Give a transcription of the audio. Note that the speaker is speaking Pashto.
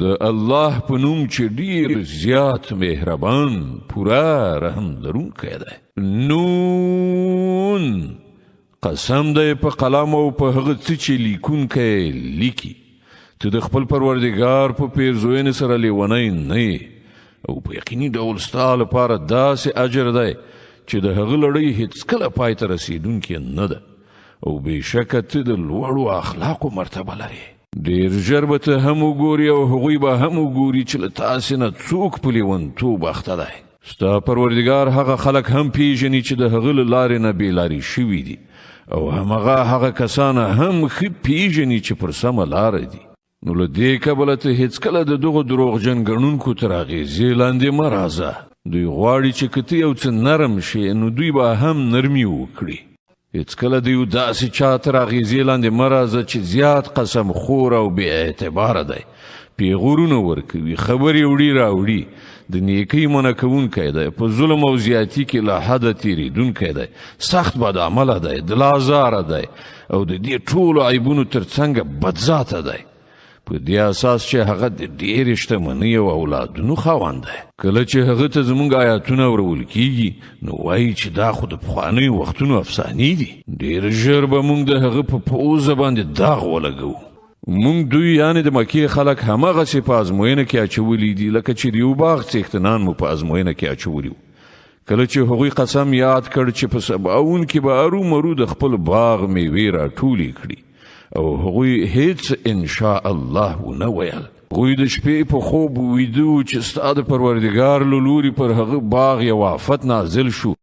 د الله په نوم چې ډیر زیات مهربان، پوره رحم لرونکی دی. نون، قسم دی په قلم او په هغه څه چې لیکونکی لیکي. ته د خپل پروردګار په پیرزوینې سره لیونی نه یې، او په یقیني ډول ستا لپاره داسې اجر دی چې د هغه لړۍ هیڅکله پای ته رسېدونکې نه ده، او بېشکه ته د لوړو اخلاقو مرتبه لرې. ډېر ژر به ته هم وګورې او هغوی به هم وګوري چې له تاسې نه څوک په لیونتوب اخته دی. ستا پروردګار هغه خلک هم پیژني چې د هغه له لارې نه بې لارې شوي دي، او همغه هغه کسان هم ښه پیژني چې پر سمه لاره دي. نو له دې کبله ته هیڅکله د دغو دروغجن ګڼونکو تر اغېزې لاندې مه راځه. دوی غواړي چې که ته یو څه نرم شې، نو دوی به هم نرمي وکړي. هیڅکله د یو داسې چا تر اغېزې لاندې مه راځه چې زیات قسم خور او بې اعتباره دی، پیغورونه ورکوي، خبرې وړي راوړي، د نیکۍ منع کوونکی دی، په ظلم او زیاتي کې له حده تېرېدونکی دی، سخت بدعمله دی، دلازاره دی او د دې ټولو عیبونو ترڅنګ بدذاته دی. په دې اساس چې هغه د ډېرې شتمنۍ او اولادونو خاوند دی. کله چې هغه ته زموږ آیاتونه اورول کیږي، نو وایي چې دا خو د پخوانیو وختونو افسانې دي. ډېر ژر به موږ د هغه په پوزه باندې داغ ولګوو. موږ دوی، یعنې د مکې خلک، هماغسې په ازموینه کې اچولي دي لکه چې د یو باغ څښتنان مو په ازموینه کې اچولي وو. کله چې هغوی قسم یاد کړ چې په سباون کې به ارومرو د خپل باغ میوې راټولې کړي، او هغوی هیڅ ان شاء الله ونه ویل. هغوی د شپې په خوب ویده وو چې ستا د پروردګار له لوري پر هغه باغ یو آفت نازل شو.